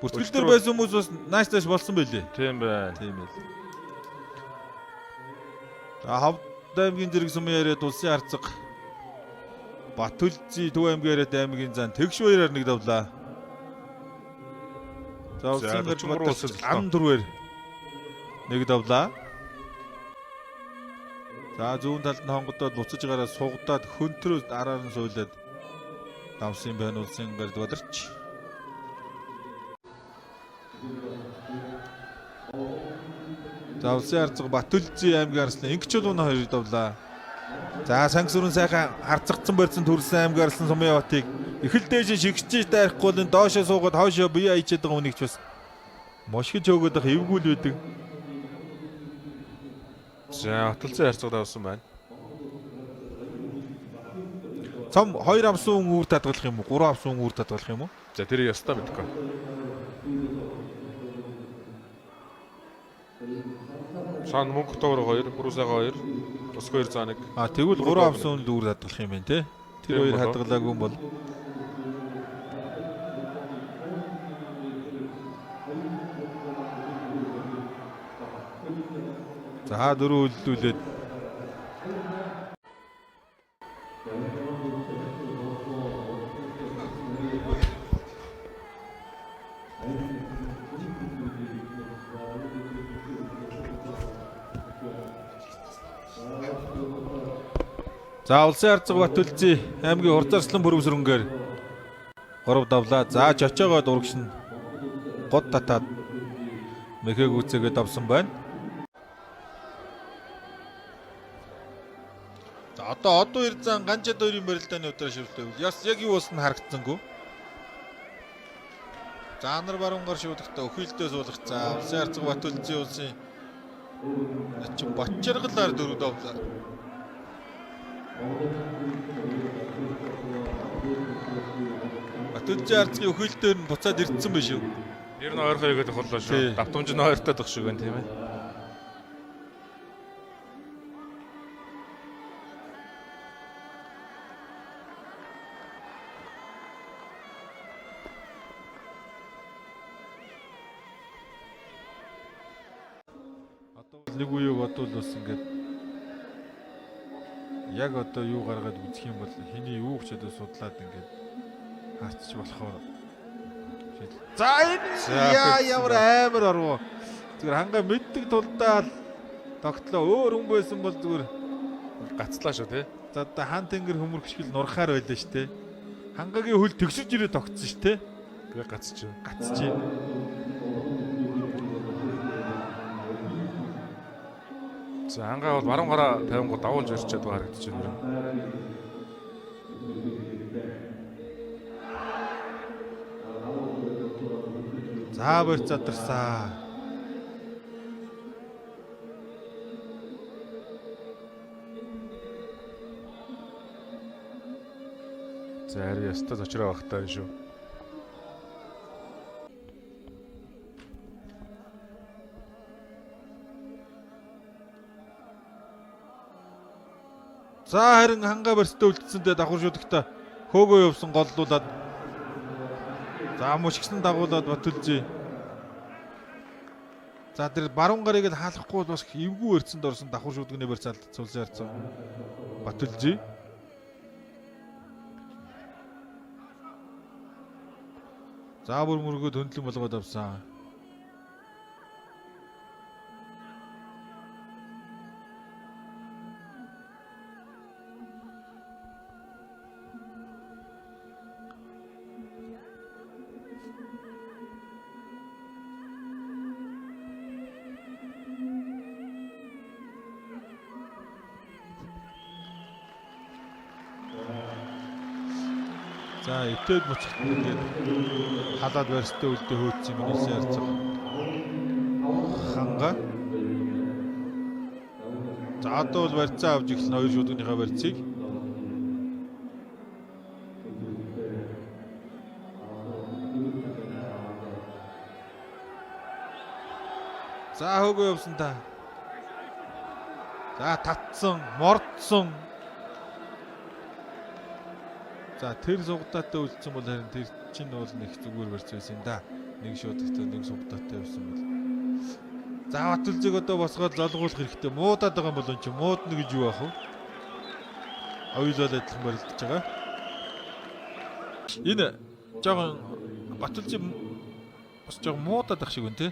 Бүртгэл дээр байсан хүмүүс бас нааш тааш болсон байлээ. Тийм байна. Тийм ээ. За Ховд аймгийн зэрэг сумын яриад улсын харцаг Батүлзий Төв аймгийн яриад аймгийн зан тэгш баяраар нэг давлаа. За улсын гарч 43 улсын ан төрвөр нэг давлаа. За зүүн талд нь хонгодоод буцаж гараад сугадаад хөнтрөө араар нь суулаад давсан байна улсын гард бадарч. За улсын харцаг Батүлзий аймгийн арслан Ингэчүүлүүн хоёр давлаа. За сангсүрэн сайхан харцагдсан барьсан төрсэн аймгийн арслан Сумын Яватыг ихэл дээш шигчиж дайрахгүй л доошоо суугаад хоошоо бие аячаад байгаа хүнийг ч бас мошгиж хөөгөөд ах эвгүй л байдаг. За Баталцын харцаг давсан байна. Цом 2 амсан хүн үр татгалах юм уу? 3 амсан хүн үр татгалах юм уу? За тэр ёстой мэдгүй. Сан мөнгө товор 2, Хүрүүсайгаа 2, Тусгүй 2 заа 1. А тэгвэл 3 амсан хүн л үр татгалах юм байна те. Тэр Тийм хоёр болов. хадгалаагүй юм бол За дөрөв үлдүүлээд За улсын харцаг Батүлзий аймгийн Хурцарслан бүрвсрэнгээр 3 давлаа. За чочоогоо дурагш нь год татаад мэхэг үцээгээ давсан байна. За одоо одуу Ирзан ганжад хоёрын барилдааны өдрөө шүртэй. Яс яг юу болсон нь харагдсангүй. За нар баруун гар шуудагта өхөлдөө суулгацсан. Улсын харцаг Батүлзий улсын начин Батчаргалаар дөрөв давлаа. Батүлзий арцгийн өхөлдөр нь буцаад ирдсэн биш үү? Ер нь ойрхон игээд тохиоллоо Тий. шүү. Давтамж нь ойртой дох шиг байна тийм ээ. Одоо бол нэг үеийг бодвол бас ингээд яг одоо юу гаргаад үзэх юм бол хэний юу ч одоо судлаад ингээд хаачих болохоор шийдэл. За энэ За, яа хөгжсөн ямар амар орвоо. Зүгээр хангаа мэддэг тулдаа л тогтлоо. Өөр хүн байсан бол зүгээр Гацлаа шүү тий. за одоо хан тэнгэр хөмөргшгөл нурхаар байлаа шүү дээ. Хангагийн хөл төгсөж ирээ тогтсон шүү дээ. Тэгээ гацчих. Гацжээ. За ангаа бол баруун гараа тавингууд давуулж ирчээд байгаа харагдаж байна. За барь задарсан. За харин ёстой зочроо багтай байна шүү. За харин хангаа барьцтай үлдсэндээ давхар шүдэгтээ хөөгөө явсан голлуулаад за мушгсан дагуулад Батүлзий. За тэр баруун гарыг л хаалахгүй бол бас эвгүй өрцөнд орсон давхар шүдэгний барьц алдсан харцсан. Батүлзий. За бүр мөргөө хөндлөн болгоод авсан. За эвтэд буцахт ингээд халаад барьцтай үлдээ хөөцсөн юм улсын харцаг. Ханга. За одоо бол барьцаа авч эхэлнэ хоёр шүдгнийхээ барьцыг. За хөөгөө явсан та. За татсан, мордсон. За тэр сугадаатай үлдсэн бол харин тэр чинь бол нэг зүгээр барьц байсан юм да. Нэг шуудагтай, нэг сумтаатай явсан бол. За Батүлзийг одоо босгоод золгуулах хэрэгтэй. Муудаад байгаа юм бол энэ чинь муудна гэж юу аах вэ? Хоёулаа л адилхан барилдаж байгаа. Энэ жоохон Батүлзий бас жоохон муудаад ах шиг байна те.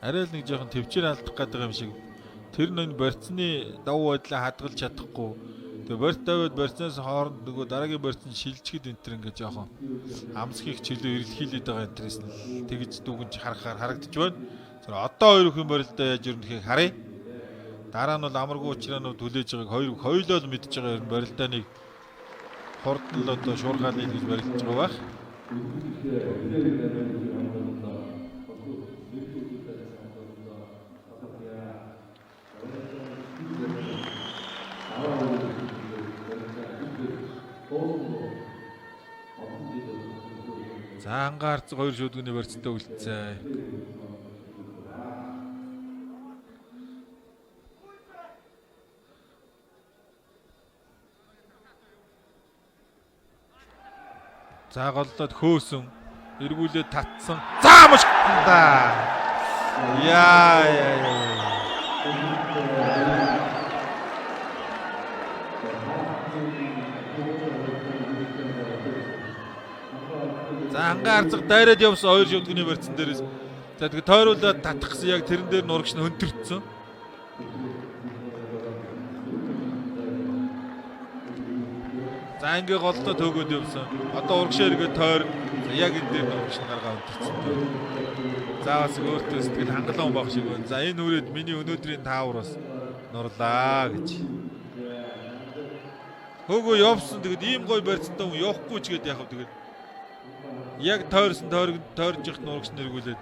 Арай л нэг жоохон төвчээр алдах гэдэг юм шиг. Тэр нэг барьцны давуу байдлаа хадгалж чадахгүй. Тэгээ барьц тавиад барьцнаас хооронд нөгөө дараагийн барьцны шилжихэд энэ төр ингээ жоохон амсхийг чөлөө эрэлхийлээд байгаа энэ төрөөс нь тэгж дүгнж харахаар харагдаж байна. Тэр одоо хоёр хүн барилдаа яаж өрнөхийг харъя. Дараа нь бол амаргүй учраанууд хүлээж байгааг хоёр хоёулаа л мэдж байгаа юм барилдааныг хурдан л одоо шуургаалъя гэж барилдаж байгаа байх. За ангаар хоёр шүдгүний барьцтай үлдсэн. За голлоод хөөсөн. Эргүүлээд татсан. За маш да. Яа яа яа. За ангаа арцаг дайраад явсан хоёр шүдгүний барьцсан дээрээс. За тэгээ тойруулаад татах гэсэн яг тэрэн дээр нурагч нь хөнтөрцсөн. За ингээ голдоо төөгөөд явсан. Одоо урагшаа эргээ тойр. За яг энэ дээр нурагч нь гаргаа хөнтөрцсөн. За бас өөртөө сэтгэл хангалуун байх шиг байна. За энэ үрээд миний өнөөдрийн таавар бас нурлаа гэж. Хөөгөө явсан. Тэгэд ийм гой барьцтай хүн явахгүй ч гээд яах вэ тэгээд. Яг тойрсон тойрж явах нурагч нь эргүүлээд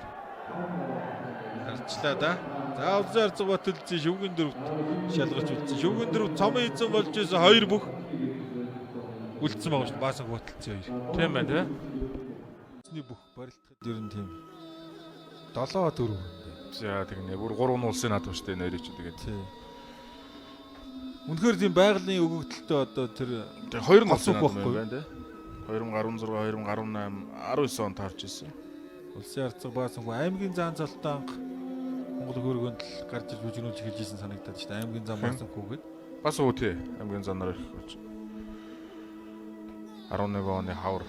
харчлаа да. За улсын арцаг Батүлзий шүвгэн дөрөвт шалгарч үлдсэн. Шүвгэн дөрөв цомын эзэн болж исэн хоёр бүх үлдсэн байгаа шүү дээ. Баасан Батүлзий хоёр. Тийм байна тий. Эцний бүх барилдахад ер нь тийм 7-4. За тэгнэ. Бүр 3 улсын наадам шүү дээ нэрийг чи тэгээд. Тий. Үнэхээр тийм байгалийн өгөгдөлтөй одоо тэр Тэгээ хоёр нь улсын Голсуух наадам байхгүй. юм байна тий. 2016, 2018, 19 он таарч ирсэн. улсын арцаг Баасанхүү аймгийн зан цолтой анх Монгол хөргөнд л гарч ир бүжигнүүлж эхэлж исэн санагдаад шүү дээ. Аймгийн зан Баасанхүү гээд. Бас үү тий. Аймгийн занаар их болж. 11 оны хавар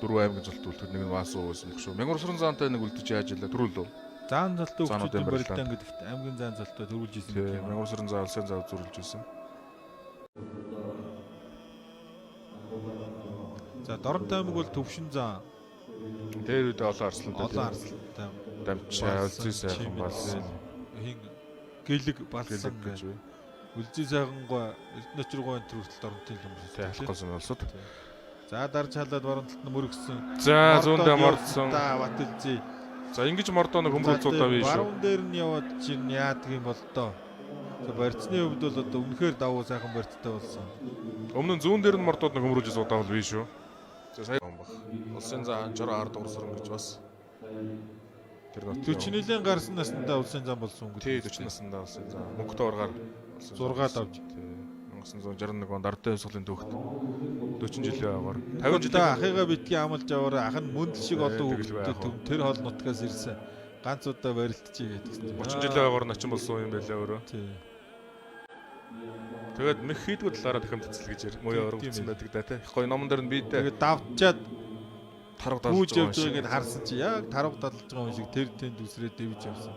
дөрвөн аймгийн золт үлдэхэд нэг нь Баас уу байсан бүх шүү. Мянган зантай нэг үлдэж яаж илээ түрүүлв. Зан цолтой Заануудын хөгжлийн барилдаан барилдаанд. гэдэгт аймгийн зан цолтой төрүүлж исэн Тий. гэх юм. Мянган заа улсын зав зүрлж исэн. За Дорнот аймаг бол Төвшин зан, Тэр үед олон арслантай. олон арслантай. Дамчаа, Үлзий сайхан балсан. Хин гэлэг балсан Гэлэг гэж гэж. бай. Үлзий сайхангой Эрдэнэчргой энэ төр хүртэл Дорнотын юм Тий, алхах улсууд. За дарж халаад баруун талд нь мөргсөн. За зүүндээ мордсон. За Батэлзий. За ингэж мордоо нэг хөмрүүл зуудаа бий шүү. Баруун дээр нь яваад чинь яадаг юм бол доо. За барьцны хувьд бол одоо үнэхээр давуу сайхан барьцтай болсон. Өмнө нь зүүн дээр нь мордоод нэг хөмрүүлж зуудаа бол бий шүү. За сая баг. Улсын заа жороо ард дуурсан гэж бас тэр нот. 41 гарсан наснда улсын зам болсон өнгө. Тий 40 наснда улсын заа. Мөнгөтэй ургаар 6 давж. Тий. 1961 онд Ардын хувьсгалын төвхт 40 жилийн ойгоор 50 50 жилийн жилийн ахыгаа битгий амлж аваарай. Ах нь мөндөл шиг олон Тий, тэгэл хүүхэдтэй байх төв тэр хол нутгаас ирсэн. Ганц удаа барилдчихъя гэдгсэн. 30 жилийн ойгоор начин болсон юм байлаа өөрөө. Тий. Тэгээд мэх хийдгүү талаараа тахим цэцэл гэж муу өргөцсөн байдаг да тий. Их гоё номон дээр нь биедээ Тэгээд давчаад тарга далж гүйж байгаа явж юм шиг. байгааг нь харсан чи яг тарга далж байгаа юм шиг тэр тэнд үсрээд дэвж явсан.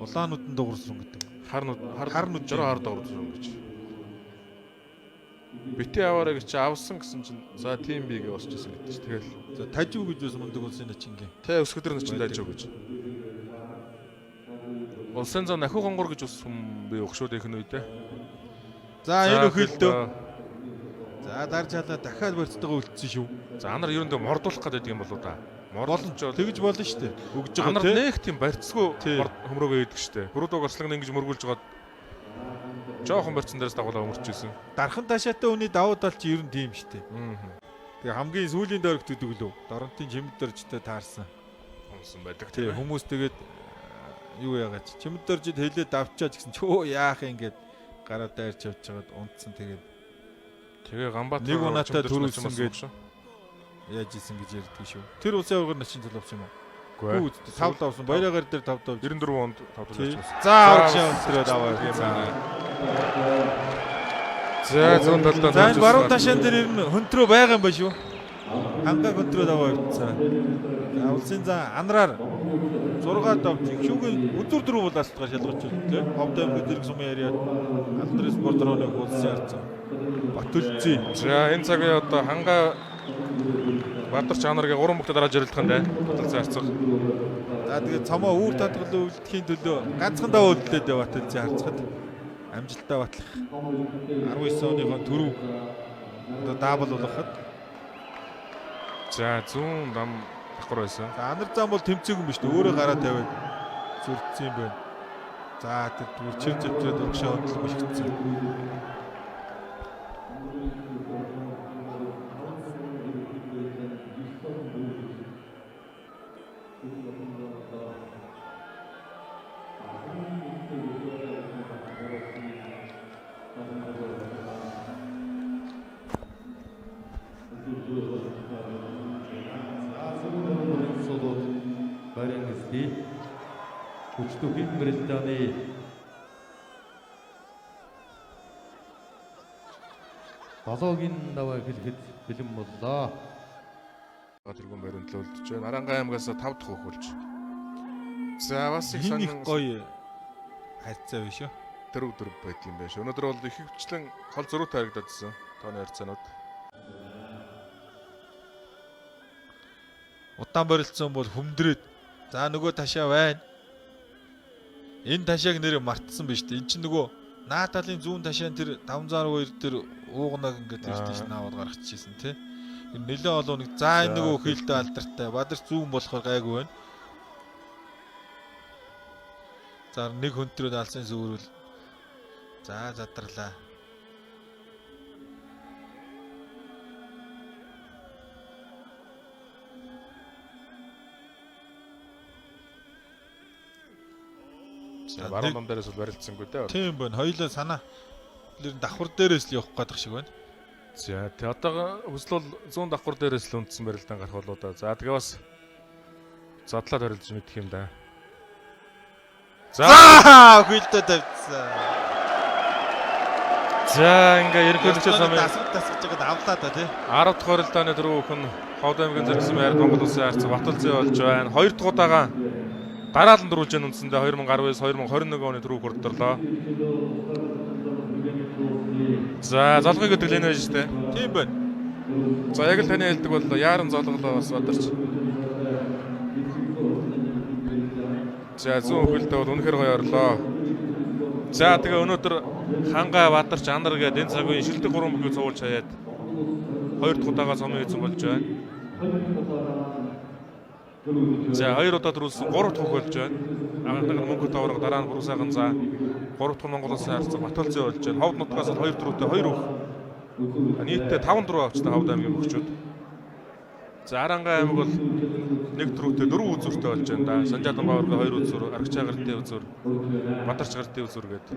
Улаанууд нь дуурсан гэдэг. Харнууд Харнууд жороо хар дуурсан гэж. Бити аваарай гэж чи авсан гэсэн чинь за тийм би гэж босч исэн гэдэг чи тэгэл За тажив гэж байсан мундаг улсын начингийн. тэ өсгөдөр начин дажив гэж. Улсын зам нахиу гонгор гэж ус хүм би өгшүүд их нь үедээ. За энэ өхөлдөө. За дарж халаа дахиад барьцтайгаа үлдсэн шүү. За анар ерөндөө мордуулах гэдэг юм болоо да. Мордуулж бол Тэгж болно шүү дээ. Өгж байгаа анар тий. нэг тийм барьцгүй Тий. хөмрөөгөө хийдэг штэ. Бүрүүдэг арслан ингэж мөргүүлж жоод жоохон барьцсан дээрээс дагуулаа өмөрч исэн. Дархан ташаатай үний давуу тал чи ер нь тийм шүү дээ. Аа. Тэгээ хамгийн сүүлийн дөрөгт гэдэг лөө. Доронтын чимэд дөржтэй таарсан. Унсан байдаг Тий хүмүүс тэгээд юу яагач чимэд дөржид хэлээд давчаач гэсэн чи өө яах юм гээд гараа дайрч явж байгаад унтсан тэгээд Тэгээ Ганбаатар Нэг унаатай төрүүлсэн гэж. яаж исэн гэж ярьдаг шүү. Тэр улсын аваргаар начин төлөвч юм уу? Үгүй. 5 давсан. Баяраагаар дээр 5 давж. 94 онд 5 Тий. төлөвч. За урагшаа өнтрөө даваа юм байна. За зүүн талдаа. За энэ баруун ташаан дээр ер нь хөнтрөө байгаа юм ба шүү. Хангаа хөнтрөө даваа явцсан. За улсын зан анраар 6 давж шүүгийн өдөр дөрөв бол алтгаар шалгарч үлдлээ. Ховд аймгийн зэрэг сумын яриад алдар спорт рооны улсын харцсан. Батүлцээ. За энэ цагийн одоо хангаа Бадарч анаргийн 3 бүхтэй дарааж ярилцах нь дээ. Баталцсан харцах. За тэгээд цомоо үүр татгалуу үлдэхийн төлөө ганцхан даваа үлдлээ дээ Батүлцээ харцахад. Амжилттай батлах. 19 оныхон төрөв одоо даабл болгоход. За зүүн дам давхар байсан. За анар зам бол тэмцээг юм биш үү? Өөрөө гараа тавиад зүрдсэн юм байна. За тэр түр чир зэвтрээд урагшаа хөдлөн мишгдсэн. Барин эсхий хүчдүүхийн барилдааны долоогийн даваа эхлэхэд бэлэн боллоо. Тэргүүн баримт үлдэж байна. Аранга аймгаас 5 дахь хөх болж. За бас их Энэ их сонин гоё харьцаа биш үү? дөрөв дөрөв байт юм байна шүү. Өнөөдөр бол их хвчлэн хол зөрүүтэй харагдаад байсан. Тооны харьцаанууд. Удаан барилцсан бол хүмдрээд за нөгөө ташаа байна. Энэ ташааг нэрээ мартсан биш үү? Эн чинь нөгөө наа талын зүүн ташаан тэр 502 дээр уугнаг ингээд тэр тийш наавал гаргачихсэн тий. Энэ нэлээ олон нэг за энэ нөгөө хилдэ алдартай. Бадарч зүүн болохоор гайгүй байна. За нэг хөнтрөөд алсын сүрүүл. За задарлаа. За баруун дам дээрээс бол барилцсангүй дээ. Тийм байна. Хоёулаа санаа. Тэр давхар дээрээс л явах гэдэг шиг байна. За тэг одоо хүсэл бол зүүн давхар дээрээс л үндсэн барилдаан гарах болоо да. За тэгээ бас задлаад барилж мэдэх юм да. За За хөлдөө тавьчихсан. за ингээ ерөнхийлөгч сумын дасгал дасгаж байгаад авлаа да тий. 10 дахь барилдааны дөрөв бүхэн Ховд аймгийн зэрэгсэн байр Монгол улсын харьцаа Баталцээ болж байна. Хоёр дахь удаага дараалан дөрвөлжин үндсэндээ 2019 2021 оны дөрөв хүрдэрлөө. За золгой гэдэг л энэ байж тээ. Тийм байна. За яг л таны хэлдэг бол яаран золголоо бас бадарч. За зүүн хөлдөө бол үнэхээр гоё орлоо. За тэгээ өнөөдөр хангаа бадарч анар гээд энэ цаг үеийн шилдэг гурван бүхийг цугуулж хаяад хоёр дахь удаага сумын эзэн болж байна. За хоёр удаа дөрүүлсэн гурав дахь болж байна. Анхных нь мөнгө тавраг дараа нь бүрүү сайхан за гурав дахь нь Монгол улсын харьцаг Баталзээ болж байна. Ховд нутгаас бол хоёр дөрөвтэй хоёр өөх. Нийтдээ 5 дөрөв авчтай Ховд аймгийн мөхчүүд. За Аранга аймаг бол нэг дөрөвтэй дөрвөн үзүүртэй болж байна да. Санжаадан бааварга хоёр үзүүр, Аргачаа гартын үзүүр, Бадарч гартын үзүүр гэдэг.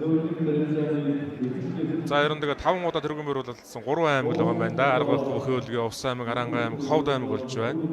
За ер нь тэгээ 5 удаа тэргүүн бариулсан 3 аймаг л байгаа юм байна да. Арга болох Бөхөөлгөө, Увс аймаг, Аранга аймаг, Ховд аймаг болж байна.